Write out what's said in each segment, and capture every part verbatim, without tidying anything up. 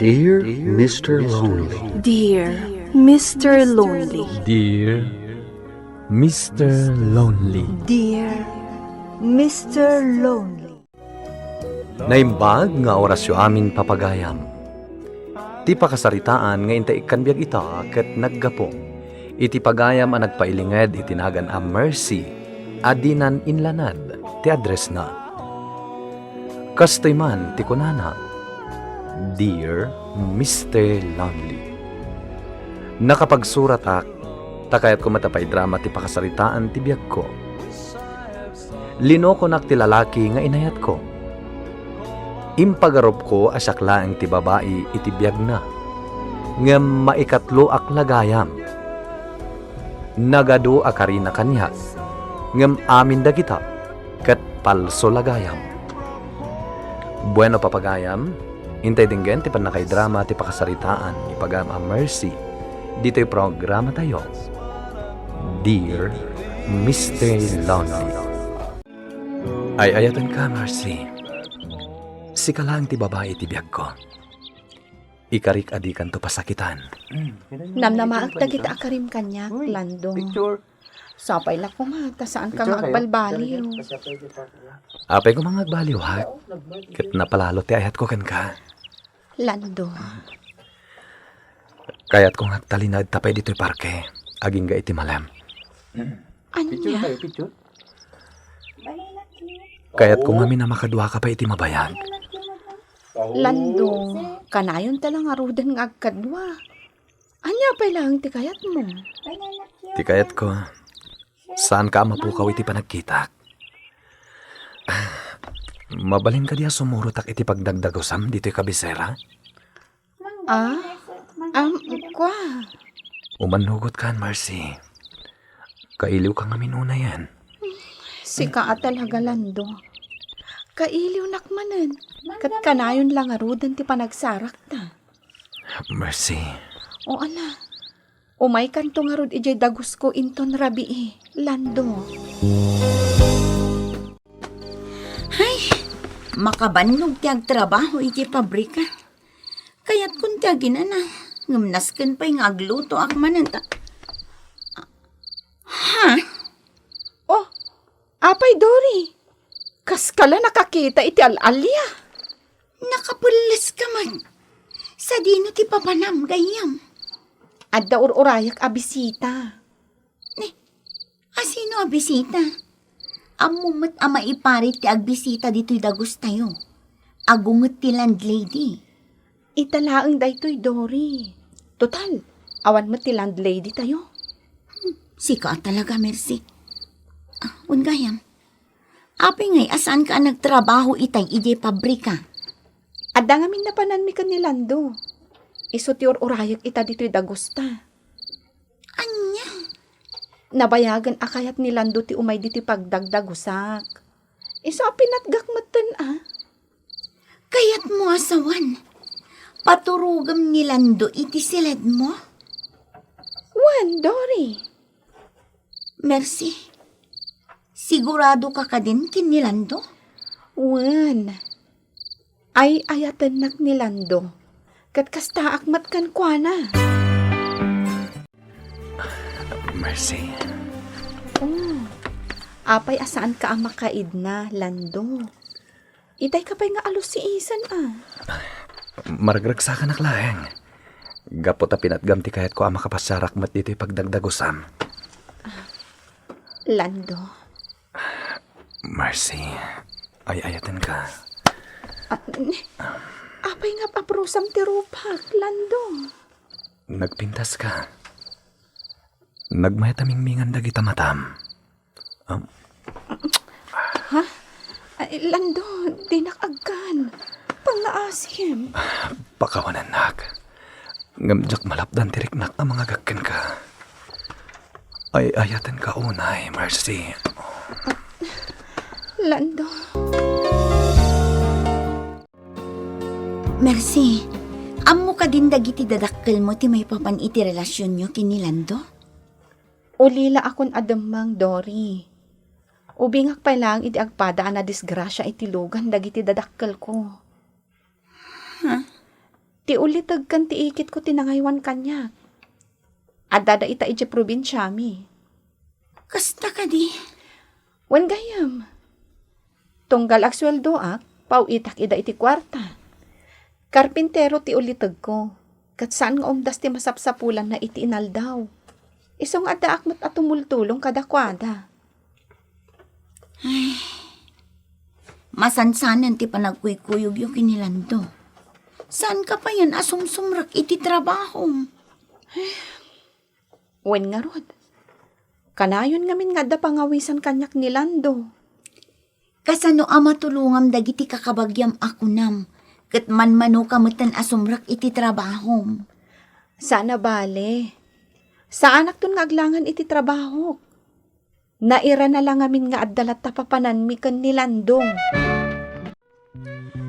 Dear Mister Lonely. Dear Mister Lonely. Dear Mister Lonely. Dear Mister Lonely. Naimbag nga orasyo amin, papagayam. Ti pakasaritaan nga inta ikkan biag ita ket naggapu iti pagayam a nagpailinged iti nagan a Mercy a dinan inlanad ti addressna. Kastoy man ti kunana, "Dear Mister Lonely." Nakapagsuratak, ta kayatko met a paidrama ti pakasaritaan ti biagko. Linokonak ti lalaki nga inayatko. Impagarupko a siak laeng ti babai iti biagna, ngem maikatloak la gayam. Nagadu a karina kaniak, ngem amin dagita ket palso la gayam. Bueno, papagayam, intay denggen ti pannakaidrama ti pakasaritaan ni pagayam a Mercy ditoy programatayo, Dear Mister Lonely. Ay-ayatenka, Mercy. Sika laeng ti babai iti biagko. Ikarik a dikanto pasakitan. Namnamaak dagita a karim kaniak, Lando. Sapay la koma ta saanka nga agbalbaliw. Apay koma nga agbaliwak, ket napalalo ti ayatko kenka. Lando. Kayatko nga agtalinaedta pay ditoy parke, agingga iti malem. Ania? Kayatko ngamin a makaduaka pay iti mabayag. Lando, kanayonta la ngaruden nga agkadua. Ania pay laeng ti kayatmo? Ti kayatko, saanka a mapukaw iti panagkitak. Mabalin kadi a sumurotak iti pagdagdagusam ditoy kabisera? Ah? Am, kua. Umannugot kan, Mercy. Kailiwka ngamin unayen. Sika a talaga, Lando. Kailiwnak manen. Ket kanayon la ngaruden ti panagsarakta. Mercy. O, ala. Umaykanto ngarud idiay dagusko inton rabii, Lando. Hay, makabannog ti agtrabaho idiay pabrika. Kayatkon ti aginana, ngem nasken pay nga aglutoak manen ta. Ha? Oh, apay, Dory? Kaska la nakakita iti al-alia? Nakapelles ka man. Sadino ti papanam, gayyem? Adda ur-urayak a bisita. Ne, asino a bisita? Ammo met a maiparit ti agbisita ditoy dagustayo. Agunget ti landlady. Ita laeng daytoy, Dory. Total, awan met ti landlady tayo. Hmm, sika a talaga, Mercy. Ah, wen gayyem. Apay ngay a saanka a nagtrabaho itay idiay pabrika? Adda ngamin napananmi ken ni Lando. Isu ti ur-urayak ita ditoy dagusta. Ania? Nabayagen a kayat ni Lando ti umay ditoy pagdagdagusak. Isu a pinatgak metten a. Kayatmo a sawen, paturogem ni Lando iti siledmo? Wen, Dory. Mercy, sigurado ka kadin ken ni Lando? Wen. Ay-ayatennak ni Lando. Ket kastaak met kenkuana. Mercy. Oh, apay a saanka a makaidna, Lando? Itay ka pay nga alusiisen a. Maregragsakan laeng. Gapu ta pinatgam ti kayatko a makapasarak met ditoy pagdagdagusam. Lando. Mercy, ay-ayatenka. Ah, ne-, apay nga aprusam ti rupak, Lando? Nagpintaska. Nagmayat a mingmingan dagita matam. Um, Ha? Ay, Lando, dinak agkan. Pangngaasim. Pakawanennak. Ngem diak malapdan ti riknak a mangagak kenka. Ay-ayatenka unay, Mercy. Lando. Mercy, ammo kadin dagiti dadakkelmo ti maipapan iti relasionyo ken ni Lando? Ulilaakon a demmeng, Dory. Ubingak pay laeng idi agpada a nadisgrasia iti lugan dagiti dadakkelko. Ha? Ti uliteg ken ti ikitko ti nangaywan kaniak. Addada ita idiay probinsiami. Kasta kadi? Wen gayyem. Tunggal agsueldoak, paw-itak ida iti kuarta. Karpintero ti ulitegko, ket saan nga umdas ti masapsapulanna iti inaldaw. Isu nga addaak met a tumultulong kadakuada. Ay, masansanen ti panagkuykuyogyo ken ni Lando. Saanka payen a sumsumrek iti trabahom? Wen ngarud, kanayon ngamin nga adda pangawisan kaniak ni Lando. Kasano a matulongam dagiti kakabagiam a kunam, ket manmanoka metten a sumrek iti trabahom? Saan a bale. Saanakton nga aglangen iti trabahok. Nairana la ngamin nga adda latta papananmi ken ni Lando.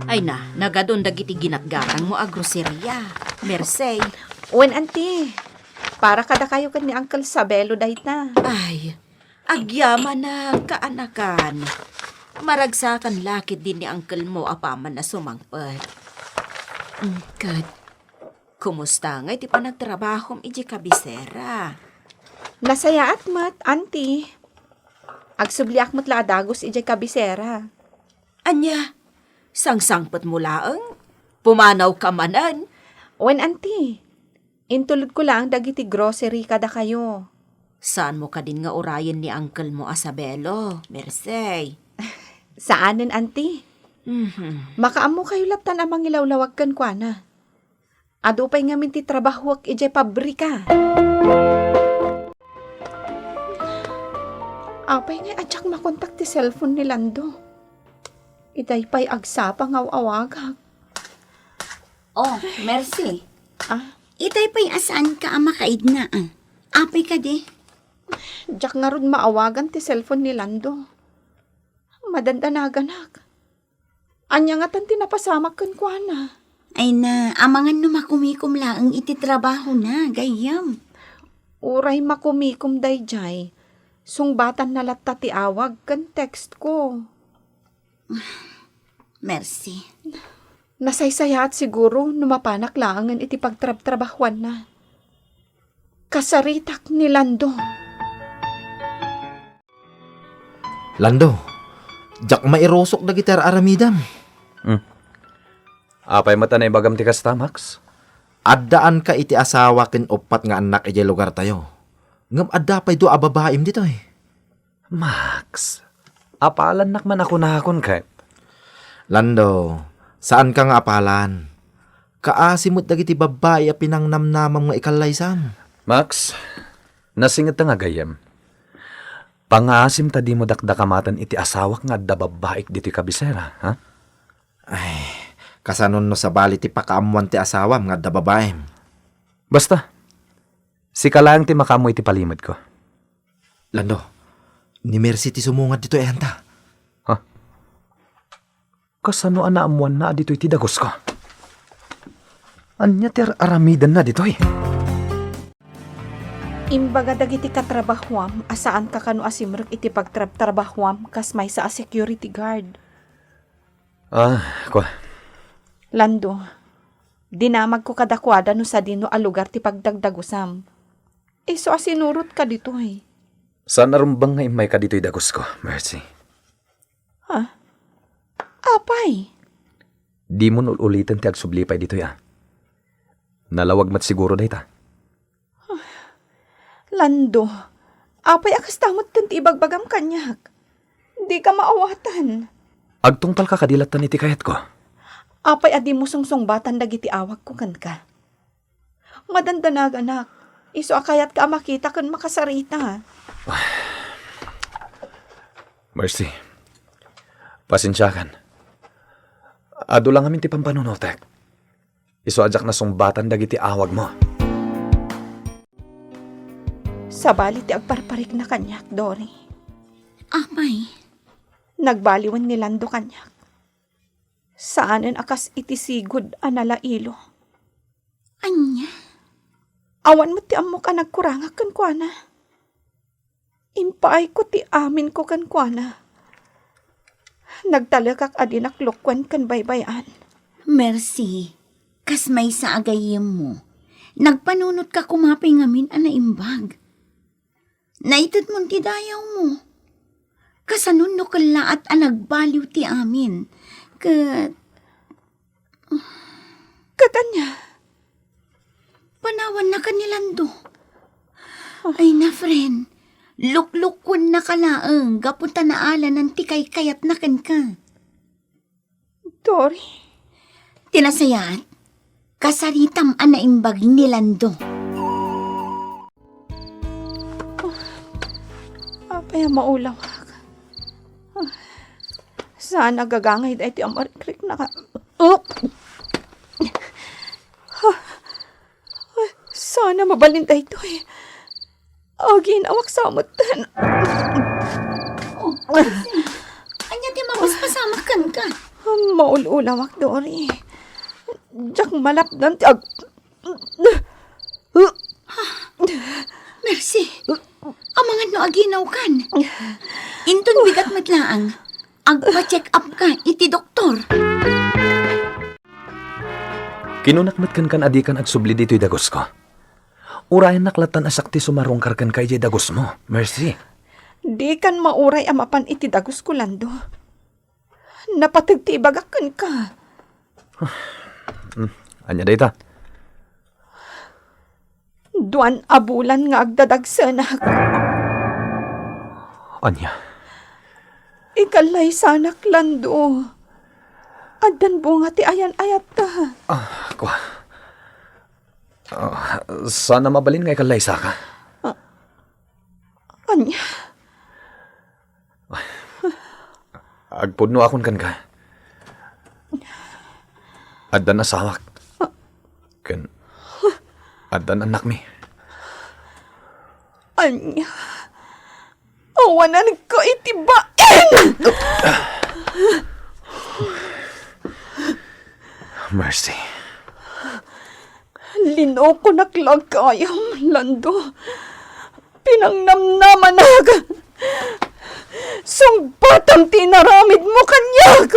Ay na, nagadun dagiti ginatgatangmo a groceria. Merced. Wen, anti. Para kadakayo ken ni Uncle Sabelo dayta. Ay, agyamanak, kaanakan. Maragsakan la ketdi ni uncle mo a paman a sumangpet. Mm, ket, kumusta ngay ti panagtrabahom idiay kabisera? Nasayaat met, anti. Agsubliak met la a dagus idiay kabisera. Ania, sangsangpetmo laeng? Pumanawka manen? Wen, anti. Intulodko laeng dagiti grocery kadakayo. Saanmo kadin nga urayen ni uncle mo a Sabelo, Merced? Saanen, anti. Mhm. Makaammokayo lattan a mangilawlawag kenkuana. Adu pay ngamin ti trabahuek idiay pabrika. Apay ngay a diak makontak ti cellphone ni Lando? Itay pay agsapa nga aw-awagak. Oh, Mercy. Ah? Itay pay a saanka a makaidna, ah. Apay kadi? Diak ngarud maawagan ti cellphone ni Lando. Madandanaganak. Ania ngatan ti napasamak kenkuana? Ay na, amangan no makumikom laeng iti trabahona, gayyem. Uray makumikom daydiay, sungbatanna latta ti awag ken text ko. Mercy. Nasaysayaat siguro no mapanak laengen iti pagtrabtrabahuanna. Kasaritak ni Lando. Lando, diak mairusok dagiti ar-aramidem. Hmm. Apay met a naibagam ti kasta, Max? Addaanka iti asawa ken uppat nga annak idiay lugartayo. Ngem adda pay dua a babaim ditoy. Max, apalannak man a kunakon ket. Lando, saanka nga apalan. Kaasi met dagiti babbai a pinangnamnamam nga ikallaysam. Max, nasingedta nga gayyem. Pangaasim ta dimo dakdakamaten iti asawak nga adda babbaik ditoy kabisera, ha? Ay, kasanon no sabali ti pakaammoan ti asawam nga adda babaim? Basta, sika laeng ti makaammo iti palimedko. Lando, ni Mercy ti sumungad ditoy ayanta. Ha? Kasano a naammoanna a ditoy ti dagusko? Ania ti ar-aramidenna ditoy? Imbaga dagiti katrabahuam a saanka kano a simrek iti pagtrabtrabahuam kas maysa a security guard. Ah, kua. Lando, dinamagko kadakuada no sadino a lugar ti pagdagdagusam. Isu a sinurotka ditoy. Saan a rumbeng nga immayka ditoy dagusko, Mercy. Ha? Apay? Dimo ul-uliten ti agsubli pay ditoy, a. Nalawag met siguro dayta. Lando, apay a kasta metten ti ibagbagam kaniak? Dika maawatan. Agtungpalka kadi lattan iti kayatko? Apay a dimo sungsungbatan dagiti awagko kenka? Madandanaganak, isu a kayatka a makita ken makasarita. Mercy, pasensiakan. Adu la ngamin ti pampanunotek. Isu a diak nasungbatan dagiti awagmo. Sabali ti agparparikna kaniak, Dory. Apay? Nagbaliwen ni Lando kaniak. Saanen a kas iti sigud a nalailo. Ania? Awan met ti ammok a nagkurangak kenkuana. Impaayko ti aminko kenkuana. Nagtalekak a dinak lokuen ken baybay-an. Mercy, Kas maysa a gayyemmo, nagpanunotka koma pay ngamin a naimbag. Naitedmon ti dayawmo. Kasano no kellaat a nagbaliw ti amin? Ket Ket ania? Panawannakan ni Lando. Ay na, friend. Luklukonnaka laeng gapu ta naalanan ti kaykayatna kenka. Dory. Ti nasayaat, kasaritam a naimbag ni Lando. Apay a maulawak? Saan a gagangay daytoy a marikriknak. Saan a mabalin daytoy. Aginawak sa metten. Oh, ania ti mapaspasamak kenka? Maul-ulawak, Dory. Diak malapdan ti ag-, Mercy, amangan no aginawkan. Inton bigat met laeng, agpa-check up ka iti doktor. Kinunak met kenkan a dikan agsubli ditoy dagusko. Urayennak lattan a sakti sumarungkar kenka idiay dagusmo, Mercy. Dikan mauray a mapan iti dagusko, Lando. Napateg ti ibagak kenka. Hmm, ania dayta? Duan a bulan nga agdadagsenak. Ania? Ikallaysanak, Lando. Addan bunga ti ayan-ayatta. Ah, kua. Ah, saan a mabalin nga ikallaysaka? Ah, ania? Agpudnoakon kenka. Addan asawak. Ken addan annakmi. Ania? Awananka iti bain! Mercy. Linokonak la gayam, Lando. Pinangnamnamanak. Sungbatam ti inaramidmo kaniak.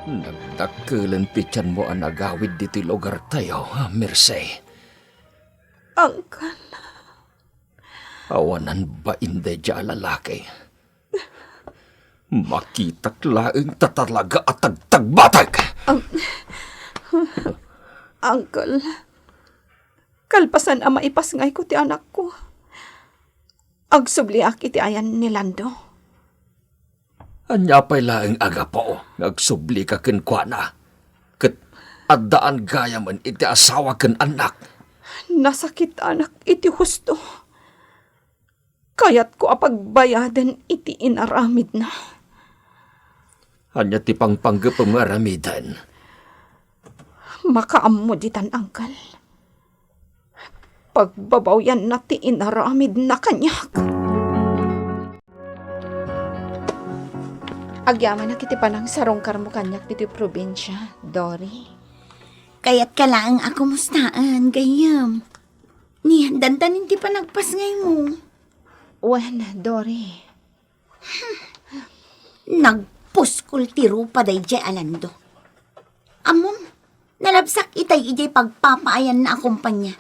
Nagdakkelan ti tianmo a nagawid ditoy lugartayo, Mercy. Uncle. Awanan bain daydiay a lalaki. Makitak laeng ta talaga a tagtagbatag. Am, Uncle, kalpasan a maipasngayko ti anakko, agsubliak iti ayan ni Lando. Ania pay laeng a gapu nga agsublika kenkuana? Ket addaan gayamen iti asawa ken annak. Nasakitanak iti husto. Kayatko a pagbayaden iti inaramidna. Ania ti pangpanggepem nga aramiden? Makaammo ditan, Uncle. Pagbabawianna ti inaramidna kaniak. Agyamanak iti panangsarungkarmo kaniak ditoy probinsia, Dory. Kayatka laeng a kumustaen, gayyem. Ni, dandanin ti panagpasngaymo. Wen, Dory. Nagpuskol ti rupa daydiay a Lando. Ammom, nalabsak itay idiay pagpapaayanna a kompania.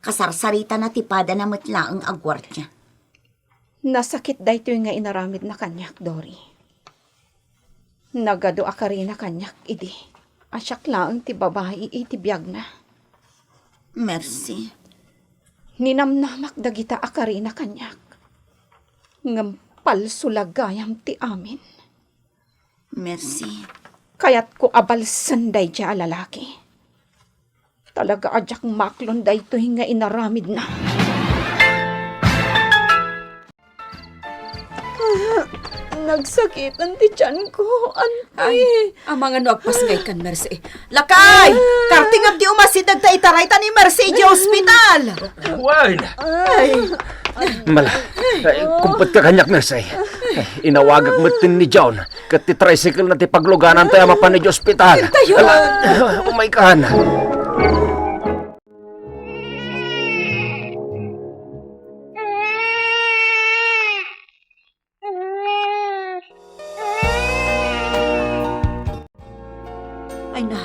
Kasarsaritana ti padana met laeng a guardia. Nasakit daytoy nga inaramidna kaniak, Dory. Nagadu a karina kaniak idi a siak laeng ti babai iti biagna. Mercy. Ninamnamak dagita a karina kaniak. Ngem palso la gayam ti amin. Mercy. Kayatko a balsen daydiay a lalaki. Talaga a diak maklon daytoy nga inaramidna. Nagsakiten ti tianko, anti. Ay, amangan no agpasngaykan, Mercy. Lakay! Kartingam ti umasideg ta itarayta ni Mercy idiay ospital! Wen! Ay. Mala, ay, kumpet ka kaniak, Mercy. Ay, inawagak met ni John. Ket ti tricycle na ti pagluganantayo a mapan idiay ospital. Dentayo. Ala, umaykan. Ay na,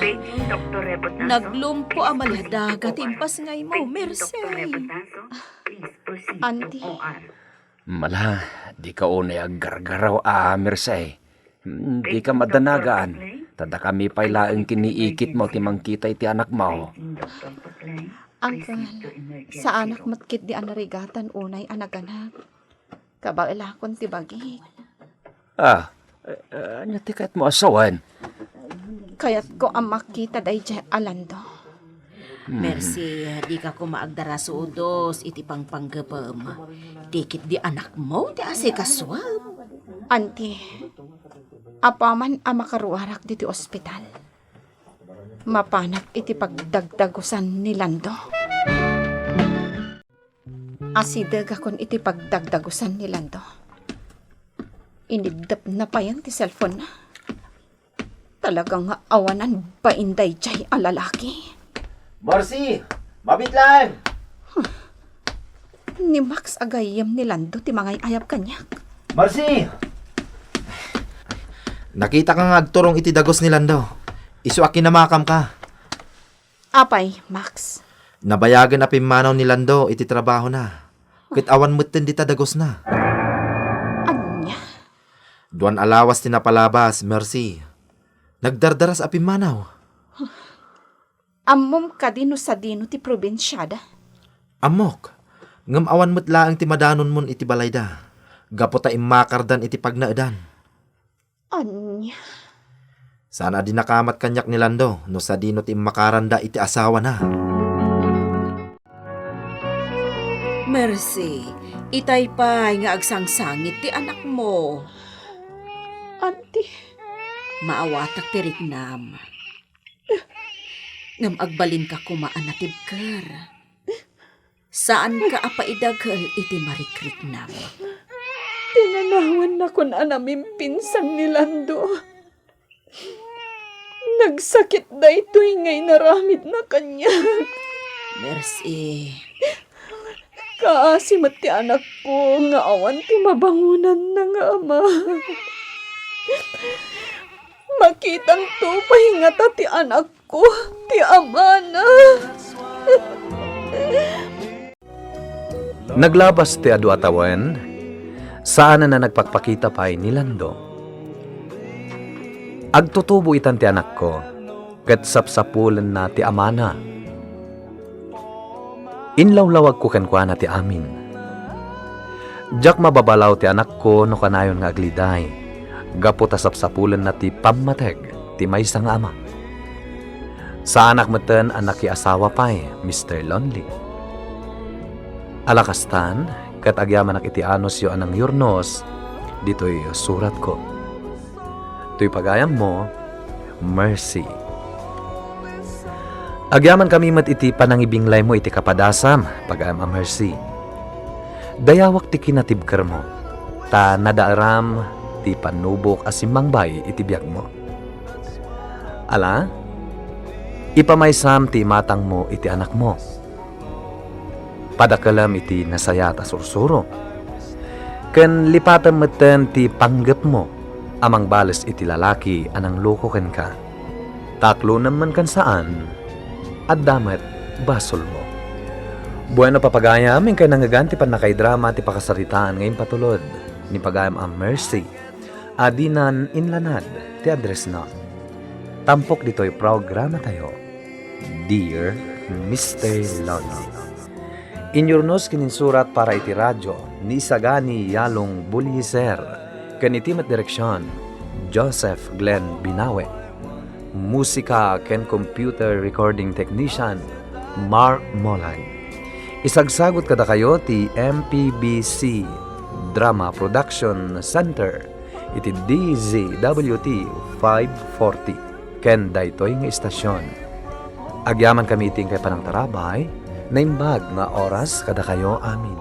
naglumpo a maladaga ti impasngaymo, Mercy. Auntie. Mala, dika unay aggargaraw a, Mercy. Dika madanagan, ta dakami pay laeng ken ni ikitmo ti mangkita iti anakmo. Uncle, saanak met ketdi a narigatan unay a naganak. Kabaelakon ti bagik. Ah, eh, eh, ania ti kayatmo a sawen? Kayatko a makita daydiay a Lando. Hmm. Mercy, dika koma agdarasudos iti pangpanggepem. Ti ketdi anakmo ti asikasuem. Auntie, apaman a makaruarak ditoy ospital, mapanak iti pagdagdagusan ni Lando. Asidegakon iti pagdagdagusan ni Lando. Iniddepna payen ti cellphone-na. Talaga nga awanan bain daydiay a lalaki. Marcy! Mabit laeng! Ni Max a gayyem ni Lando ti mangay-ayab kaniak. Marcy! Nakitaka nga agturong iti dagus ni Lando. Isu a kinamakamka. Apay, Max? Nabayagen a pimmanaw ni Lando iti trabahona. Ket awan metten dita dagusna. Ania? Duan a lawas ti napalabas, Mercy. Nagdardaras a pimmanaw. Ammom kadi no sadino ti probinsiada? Ammok. Ngem awan met laeng ti madanonmon iti balayda, gapu ta immakardan iti pagnaedan. Ania? Saan a dinakamat kaniak ni Lando no sadino ti immakaranda iti asawana. Mercy, itay pay nga agsangsangit ti anakmo. Auntie. Maawatak ti riknam. Ngem agbalinka koma a natibker. Saanka a paidagel iti marikriknam. Tinanawannakon a namimpinsan ni Lando. Nagsakit daytoy nga inaramidna kaniak. Mercy. Kaasi met ti anakko nga awan ti mabangonanna nga ama. Makitanto pay ngata ti anakko ti amana. Naglabas ti adu a tawen, saanen a nagpakpakita pay ni Lando. Agtutubo itan ti anakko, ket sapsapulenna ti amana. Inlawlawagko kenkuana ti amin. Diak mababalaw ti anakko no kanayon nga agliday, gapu ta sapsapulenna ti pammateg ti maysa nga ama. Saanak metten a nakiasawa pay, Mister Lonely. Ala kastan, ket agyamanak iti anusyo a nangyurnos ditoy suratko. Toy pagayammo, Mercy. Agyamankami met iti panangibinglaymo iti kapadasam, pagayam a Mercy. Dayawak ti kinatibkermo, ta nadaeram ti pannubok a simmangbay iti biagmo. Ala, ipamaysam ti imatangmo iti anakmo. Padakelem iti nasayaat a sursuro. Ken lipatem metten ti panggepmo a mangbales iti lalaki a nangloko kenka. Ta aklonem man ken saan, adda met basolmo. Bueno, papagayam, inkay nangngegan ti pannakaidrama ti pakasaritaan nga impatulod ni pagayam a Mercy. A dinan inlanad ti addressna. Tampok ditoy programatayo, Dear Mister Lolo. Inyurnos ken insurat para iti radio ni Sagani Yalong Buliser ken iti met direksion, Joseph Glenn Binawe. Musika ken computer recording technician, Mark Molay. Isagsagut kadakayo ti M P B C Drama Production Center iti D Z W T five forty ken daytoy nga istasyon. Agyamankami iti inkay panangtarabay, naimbag nga oras kadakayo amin.